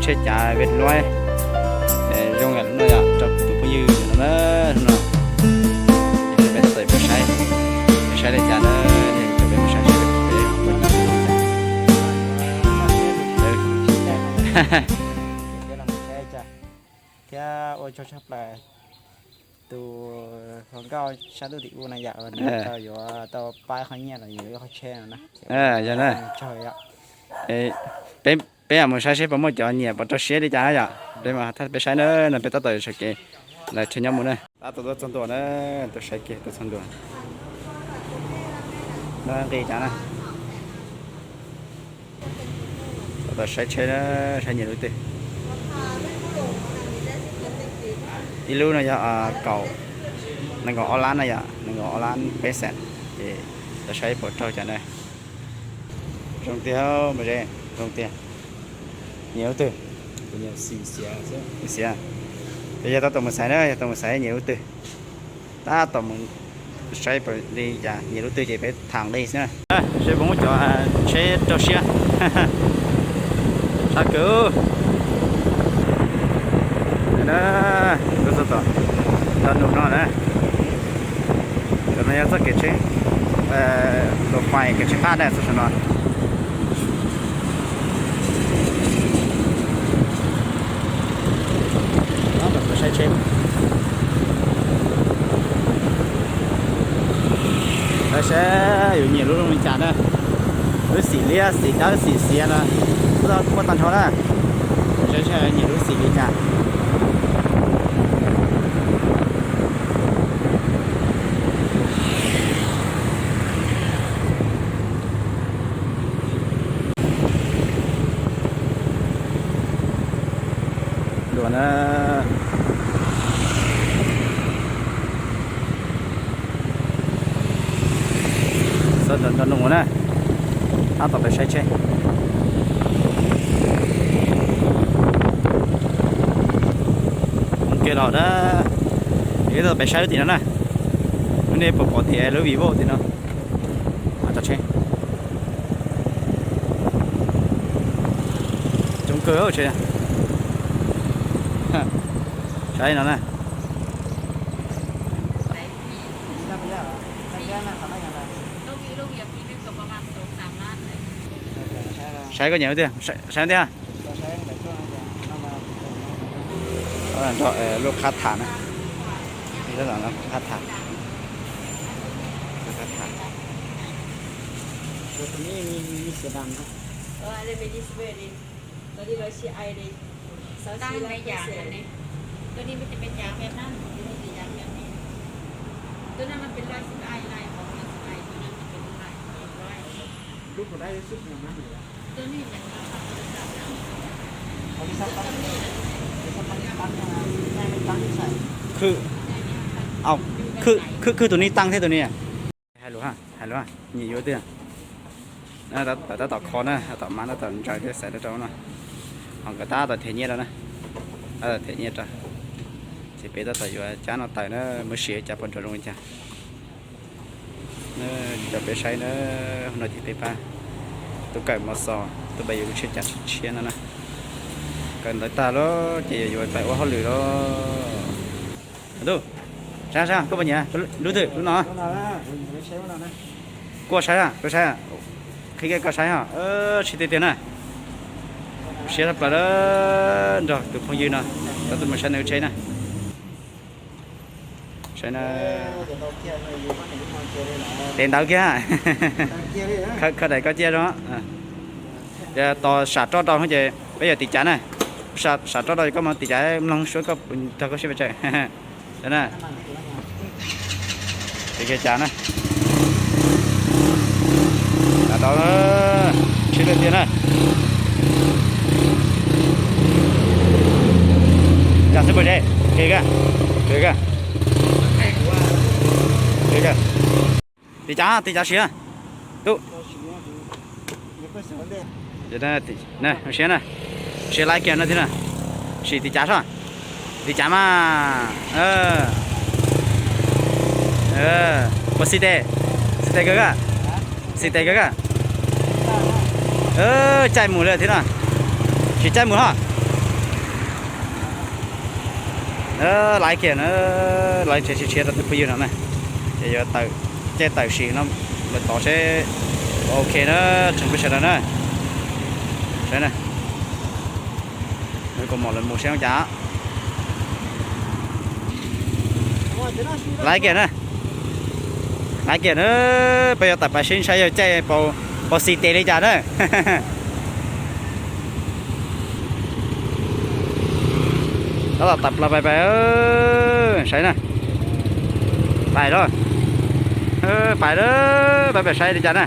Tsheb cav Việt Luái zoo yam no yom, rau tus phooj ywg no na, no. Ces peb tau saib, peb saib li cas na, ces peb mus saib seb peb pom nyiam li cas. Thiab ua tsaug tshaj plaws tus hluas nkauj sab ntuj tim ub na yom, nws tau yuav tau pab qhov nyiaj los yuav ib qhov tsheb no na. Yog na, tsaug yom. Peb, peb mus saib seb puas muaj cov nyiam puas rau siab li cas na yom. Peb mus, peb saib na, no peb tab tom yuav sawv kev, lawv tseem nyob mus na. Tab tom tuaj txog ntua na, tuaj saib kiag tuaj txog ntua. No nqi cas na. Tab tom saib tsheb na, saib nyiam lub twg. Ib lub no yog kaum, nees nkaum ob lab na yom, nees nkaum ob lab peb xees. Ces tab saib puas raug cas na. Zoo tiag mas ze, zoo tiag. Nyiam lub twg? Xiav. Ces yog tab tom mus xaiv na, yog tab tom mus xaiv nyiam lub twg. Tab tom mus saib li cas, nyiam lub twg ces peb tham nqi xwb na. Seb puas muaj cov tsheb rau siab. Sab kawg. Tuaj txog tom, tom num no na. Tom no yog txoj kev tsheb, luas fais kev tsheb qab na, txog saum no. Saib seb yus nyiam lub zoo li cas na. Lub xim liab, xim dawb, xim xiav no, kuj tau nrho na. Saib seb nyiam lub xim li cas. Dua na. Xauj nrov nrov nus na. Tab tom peb saib tsheb. Mus kiag los na. Tab tom peb saib lub tim no na. Lub nej puas pom tim lub Vivo tim no. Cov tsheb coob kawg tsheb. Saib no na. Saib koj nyiam lub tiag, saib tiag. Nrog lub qhab tham na. Qhab tham. Khwb, khwb, khwb tus ni, taaj thiab tus ni. Hais lus, hais lus, nyiam yuav twg? Tab tom kho na, tab tom mab, tab tom ntsaws thiab xaiv rau rau no. Ho nkawd tab tom them nyiaj rau na, tab tom them nyiaj rau. Ces peb tab tom yuav cab no tawm na, mus sim cas puas nrov zoo li cas. Coj peb saib na, no ces peb pab tub kawm mos xos, tub pab yuav lub tsheb cav tshiab no na. Kawm ntawv tag lawm ces yuav pais ua hauj lwm lawm. Tub, saib saib koj puas nyiam lub twg, lub no? Kuv saib, kuv saib, qhib kiag koj saib os. Siab tiag tiag na. Siab tshaj plaws nrog tus phooj ywg no, tau tuaj mus saib nws tsheb na. Saib na. Tes ntawv kiag. Khawb daim koj ciaj zoo. Tos sam roj rau ces peb yuav tiv cav na. Sam roj rau koj mus tiv cav mloog suab koj nrog koj sib pes tsawg. Tiv kiag cas na. Tau, tsheb tiag tiag na. Cas xwb puas ze, khe kag, khe kag. Tiv cav, tiv cav siav. Tub, siav na, siav laib kiag no thiab na. Sim tiv cav soj, tiv cav mas. Puas xis tes, xis tes kawg kag, xis tes kawg kag. Caij mus li thiab no. Sim caij mus ho. Laiv kiag na, laiv tsev tshiab tshiab rau tus phooj ywg no na. Ces yuav tawm, caij tawm sim no lawm tod seb. Ok na, tsoom peb sawv daws na. Saib na, kuv mam lawv mus seb ua cas. Laiv kiag na, laiv kiag na. Peb yuav tawm pais seb saib yog caij paus xis tes li cas na. Tab tom tawm plaws pais pais, saib na. Pais lawm, pais lawm, pais pais saib li cas na.